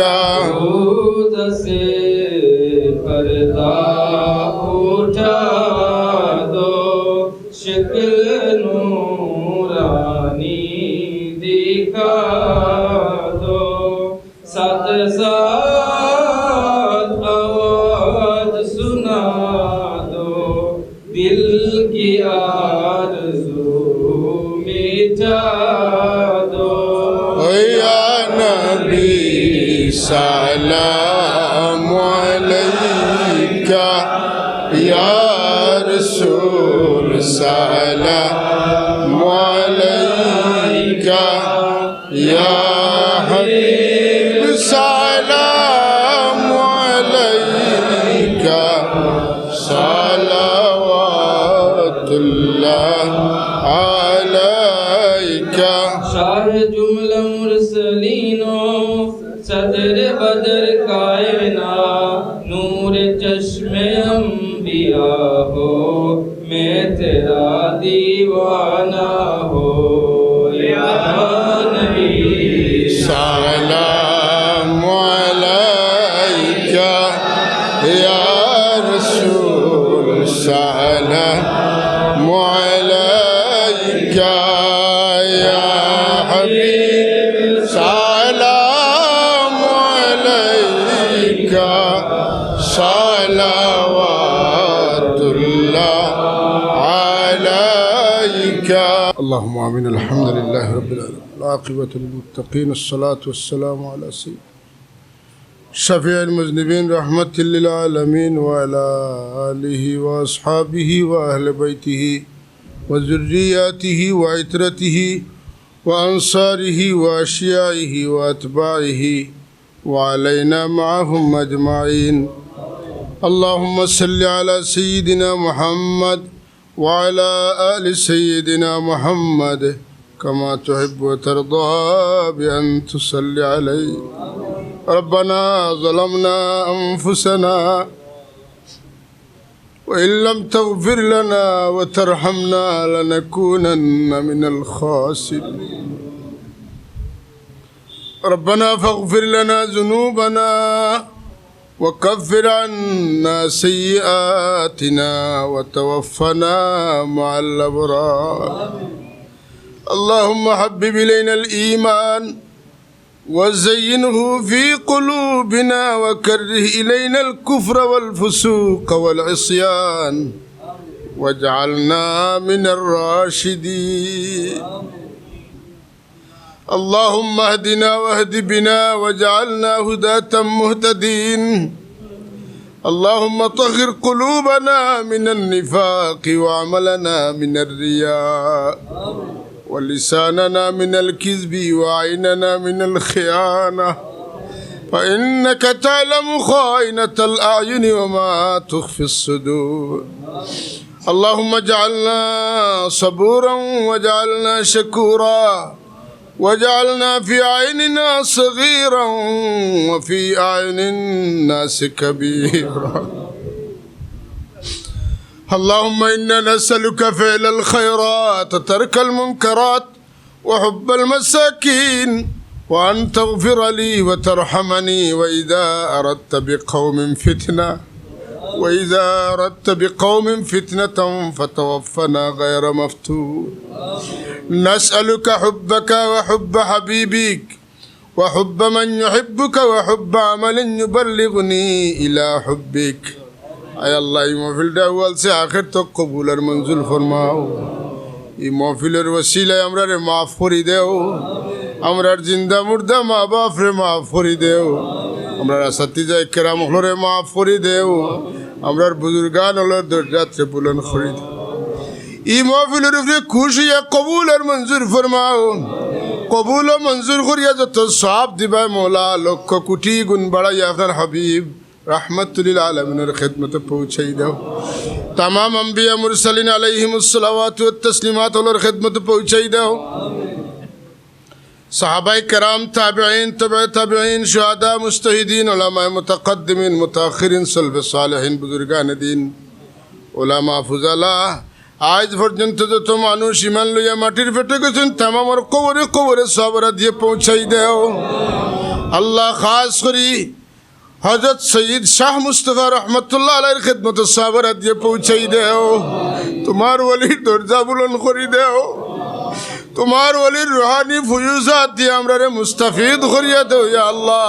روضہ سے پردہ اٹھا دو، شکل نورانی دکھا دو، ساتھ ساتھ آواز سنا دو، دل کی آرزو مٹا دو۔ یا نبی سلام علیک، یا رسول سلام علیک، یا حبیب سلام علیک، صلوات اللہ علیک۔ شاہ جملہ مرسلین ہو، صدر بدر کائنات، نور چشم انبیاء ہو، میں تیرا دیوانہ ہو۔ یا نبی سلام علیک، یا رسول سلام علیک، یا حبیب سلام علیک، صلوات اللہ علیک۔ اللهم آمين۔ الحمد لله رب العالمين، والعاقبة للمتقين، والصلاة والسلام على سيد شفيع المذنبين، رحمة للعالمين، وعلى آله وأصحابه وأهل بيته وذرياته وعترته وأنصاره وأشياعه وأتباعه وعلينا معهم أجمعين۔ اللهم صل على سيدنا محمد وعلى آل سيدنا محمد كما تحب وترضى بأن تصلي عليه۔ ربنا ظلمنا أنفسنا وإن لم تغفر لنا وترحمنا لنكونن من الخاسرين۔ ربنا فاغفر لنا ذنوبنا وكفر عنا سيئاتنا وتوفنا مع الأبرار۔ اللهم حبب إلينا الإيمان وزينه في قلوبنا وكره إلينا الكفر والفسوق والعصيان واجعلنا من الراشدين۔ اللهم اهدنا واهد بنا واجعلنا هداة مهتدين۔ اللهم طهر قلوبنا من النفاق وعملنا من الرياء ولساننا من الكذب وعيننا من الخيانة، فإنك تعلم خائنة الأعين وما تخفي الصدور۔ اللهم اجعلنا صبورا واجعلنا شكورا واجعلنا في أعيننا صغيرا وفي أعين الناس كبيرا۔ اللهم إنا نسألك فعل الخيرات وترك المنكرات وحب المساكين وأن تغفر لي وترحمني وإذا أردت بقوم فتنة وإذا أردت بقوم فتنة فتوفنا غير مفتون۔ نسألك حبك وحب حبيبك وحب من يحبك وحب عمل يبلغني إلى حبك। আয় আল্লাহ, ই মাহফিলটা আউয়াল সে আখের তক কবুল আর মঞ্জুর ফরমাও। ই মাহফিলর ওসিলায় আমরারে মাফ করি দেও, আমরার জিন্দা মুর্দা মা বাপরে মাফ করি দেও, আমরার আসাতিজায়ে কেরাম অকলরে মাফ করি দেও, আমরার বুজুর্গান অকলর দরজাতরে বুলন্দ করি দেও। ই মাহফিলর উপরে খুশি অইয়া কবুল আর মঞ্জুর ফরমাও। কবুল ও মঞ্জুর করিয়া যত সওয়াব দিবায় মওলা, লক্ষ কোটি গুণ বাড়াইয়া আপনার হাবিব রাহমাতুল লিল আলামিনর খেদমতে পৌঁছাই দেও। তামাম আম্বিয়া মুরসালিন আলাইহিমুস সালাওয়াতু ওয়াত তাসলিমাত অকলর খেদমতে পৌঁছাই দেও। সাহাবায়ে কেরাম, তাবেঈন, তবে তাবেঈন, শুহাদা, মুজতাহিদিন, উলামায়ে মুতাকাদ্দিমিন, মুতাআখিরিন, সলফে সালেহিন, বুজুর্গানে দ্বীন, উলামা ফুজালা, আইজ পর্যন্ত যত মানুষ ইমান লইয়া মাটির পেটে গেছইন, তামামর কবরে কবরে সওয়াব দিয়া পৌঁছাই দেও। আল্লাহ, খাস করি হযরত সৈয়দ শাহ মুস্তফা রহমতুল্লাহ আলাইহির খেদমতে সওয়াব দিয়া পৌঁছাই দেও। তোমার ওলির দরজা বুলন্দ করি দেও। তোমার ওলির রুহানি ফুয়ুজাত দিয়া আমরারে মুস্তাফিদ করিয়া দেও, ইয়া আল্লাহ।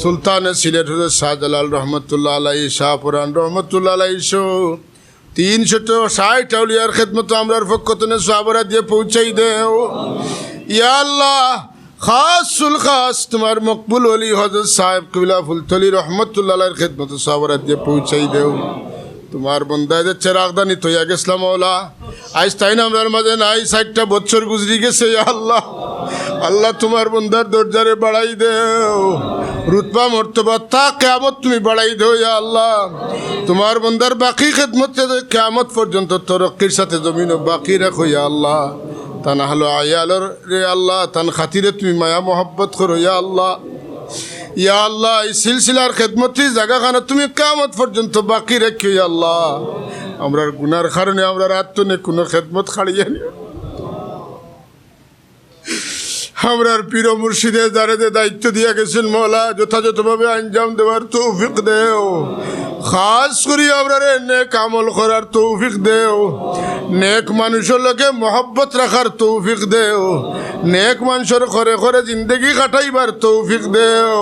সুলতানে সিলেট হযরত শাহজালাল রহমতুল্লাহ আলাইহি, শাহপরান রহমতুল্লাহ আলাইহি সহ তিনশত ষাইট আউলিয়ার খেদমতে আমরার পক্ষ তনে সওয়াব দিয়া পৌঁছাই দেও। ইয়া আল্লাহ, খাসুল খাস তোমার মকবুল ওলি হযরত সাহেব কিবলা ফুলতলি রহমতুল্লাহ আলাইহির খেদমতে সওয়াব দিয়া পৌঁছাই দেও। তোমার বন্দায় যে চেরাগদানি থইয়া গেছলা মওলা, আইজ তাইন আমরার মাঝে নাই, ষাইটটা বছর গুজরি গেছে, ইয়া আল্লাহ। আল্লাহ, তোমার বন্দার দরজারে বাড়াই দেও, রুতবা মর্তবা তা কিয়ামত তুমি বাড়াই দেও, ইয়া আল্লাহ। তোমার বন্দার বাকি খেদমত কিয়ামত পর্যন্ত তরক্কির সাথে জমিনো বাকি রাখো, ইয়া আল্লাহ। তান আহলো আয়ালর রে আল্লাহ, তান খাতিরে তুমি মায়া মহব্বত করো, ইয়া আল্লাহ। ইয়া আল্লাহ, এই সিলসিলার খেদমতি জাগাখানো তুমি কিয়ামত পর্যন্ত বাকি রাখিও, ইয়া আল্লাহ। আমরার গুনার কারণে আমরার আত তনে কুনু খেদমত খাড়িয়া নিও। আমরার পীর ও মুর্শিদে যারে যে দায়িত্ব দিয়া গেছইন মওলা, যথাযথভাবে আঞ্জাম দেওয়ার তৌফিক দেও। খাস করি আমরারে নেক আমল করার তৌফিক দেও। নেক মানুষর লগে মহব্বত রাখার তৌফিক দেও। নেক মানুষর ঘরে ঘরে জিন্দেগি কাটাইবার তৌফিক দেও।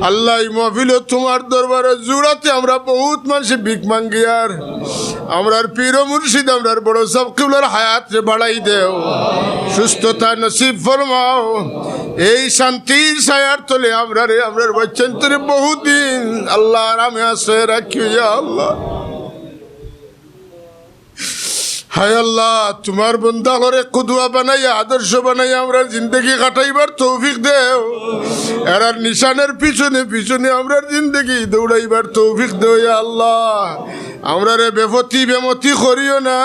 আল্লাহ, এই মাহফিলো তোমার দরবারে জুড়াতে আমরা বহুত মানষে ভিক মাঙ্গিয়ার। আমরার পীর ও মুর্শিদ, আমরার বড় সাব কিবলার হায়াতরে বাড়াই দেও, সুস্থতা নসিব ফরমাও। এই শান্তির ছায়ার তলে আমরারে, আমরার বাচ্চাইন্তরে বহুদিন আল্লাহ আরামে আশ্রয় রাখিও, ইয়া আল্লাহ। হায় আল্লাহ, তোমার বন্দা অকলরে কুদুয়া বানাইয়া, আদর্শ বানাইয়া আমরার জিন্দেগি কাটাইবার তৌফিক দেও। এরার নিশানার পিছনে পিছনে আমরার জিন্দেগি দৌড়াইবার তৌফিক দেও, ইয়া আল্লাহ। আমরারে বেপথি বেমতি করিও না,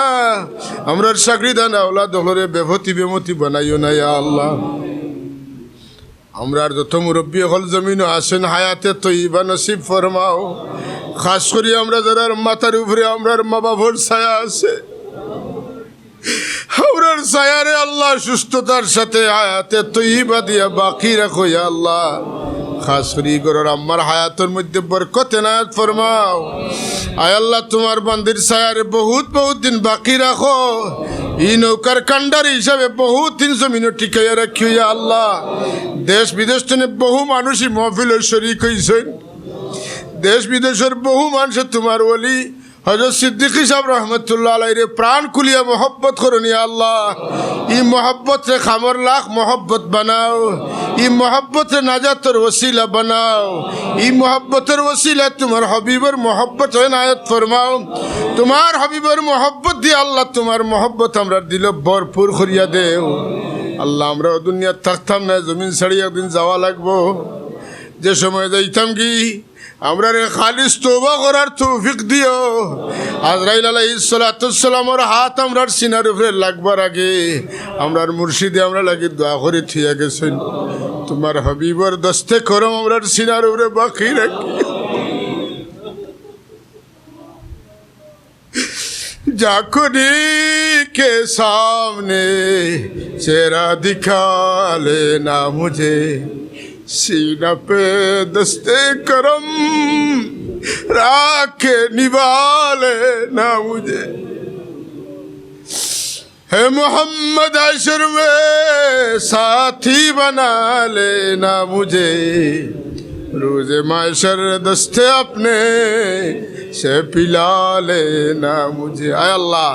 আমরার শাগরিদান আওলাদ অকলরে বেপথি বেমতি বানাইও না, ইয়া আল্লাহ। আমরার যত মুরব্বি অকল জমিনো আছইন, হায়াতে তৈয়বা নসিব ফরমাও। খাস করি আমরা যারার মাথার উপরে আমরার মা বাপর ছায়া আছে, আমরার ছায়ারে আল্লাহ সুস্থতার সাথে হায়াতে তৈয়বা দিয়া বাকি রাখো, ইয়া আল্লাহ। খাস করি ই ঘরর আম্মার হায়াতর মধ্যে বরকত এনায়েত ফরমাও। আয় আল্লাহ, তোমার বান্দির ছায়ারে বহুত বহুত দিন বাকি রাখো। ই নৌকার কান্ডারি হিসাবে বহুত দিন জমিনো টিকাইয়া রাখিও, ইয়া আল্লাহ। দেশ বিদেশ তনে বহু মানুষ ই মহফিলো শরিক অইছইন। দেশ বিদেশর বহু মানষে তোমার ওলি হযরত সিদ্দিকী সাব রহমতুল্লাহ আলাইহিরে প্রাণ খুলিয়া মহব্বত করইন, ইয়া আল্লাহ। ই মহব্বতরে কামর লাখ মহব্বত বানাও। ই মহব্বতরে নাজাতর ওসিলা বানাও। ই মহব্বতর ওসিলা তোমার হাবিবর মহব্বত এনায়েত ফরমাও। তোমার হাবিবর মহব্বত দিয়া আল্লাহ, তোমার মহব্বত আমরার দিলো ভরপুর করিয়া দেও। আল্লাহ, আমরা অউ দুনিয়াত থাকতাম না, জমিন ছাড়ি একদিন যাওয়া লাগবো। যে সময় যাইতাম গি, আমরারে খালিস তওবা করার তৌফিক দিও। আজরাইল আলাইহিস সালাতু ওয়াস সালামর হাত আমরার সিনার উপরে লাগবার আগে আমরার মুর্শিদে আমরার লাগি দোয়া করি থইয়া গেছইন, তোমার হাবিবর দস্তে করম আমরার সিনার উপরে বাকি রাখিও। جا کنی کے سامنے چہرہ دکھا لینا مجھے، سینہ پہ دست کرم رکھ کے نبھا لینا مجھے۔ ہے محمد حشر میں ساتھی بنا لینا مجھے، روز محشر دست اپنے سے پلا لینا مجھے۔ আয় আল্লাহ,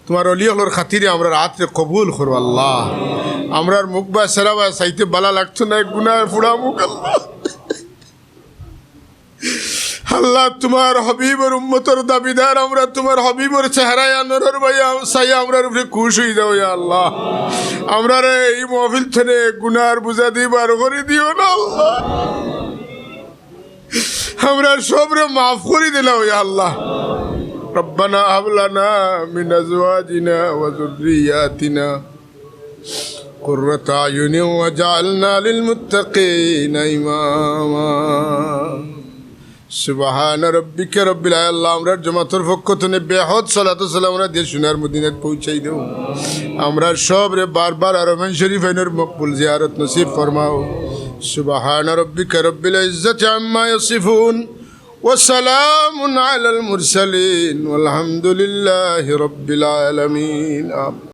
তোমার অলি অকলর খাতিরে আমরার আতরে কবুল করো আল্লাহ। আমরার মুখ বায় চেহারা বায় চাইতে ভালা লাগতো না, এক গুনায় পুড়া মুখ আল্লাহ। আল্লাহ, তুমার হাবিবর উম্মতর দাবিদার আমরা, তুমার হাবিবর চেহারায় আনোয়ারর ভাই আম-, চাইয়া আমরার উপরে খুশ অই যাও, ইয়া আল্লাহ। আমরারে ই মাহফিল থনে গুনার বুঝা দি বার করি দিও না, আল্লাহ। আমরা সবরে মাফ করি দিলাও, ইয়া আল্লাহ। ربنا هب لنا من أزواجنا وذرياتنا قرة أعين واجعلنا للمتقين إماما। سبحان ربك رب الع-, আল্লাহ, আমরার জমাতর পক্ষ থনে বেহদ সালাতু সালাম আমরা দিয়া সোনার মদিনাত পৌঁছাই দেও। আমরা সবরে বারবার হারামাইন শরীফাইনর মকবুল জিয়ারত নসিব ফরমাও। سبحان ربك رب العزة عما يصفون وسلام على المرسلين والحمد لله رب العالمين. آمين.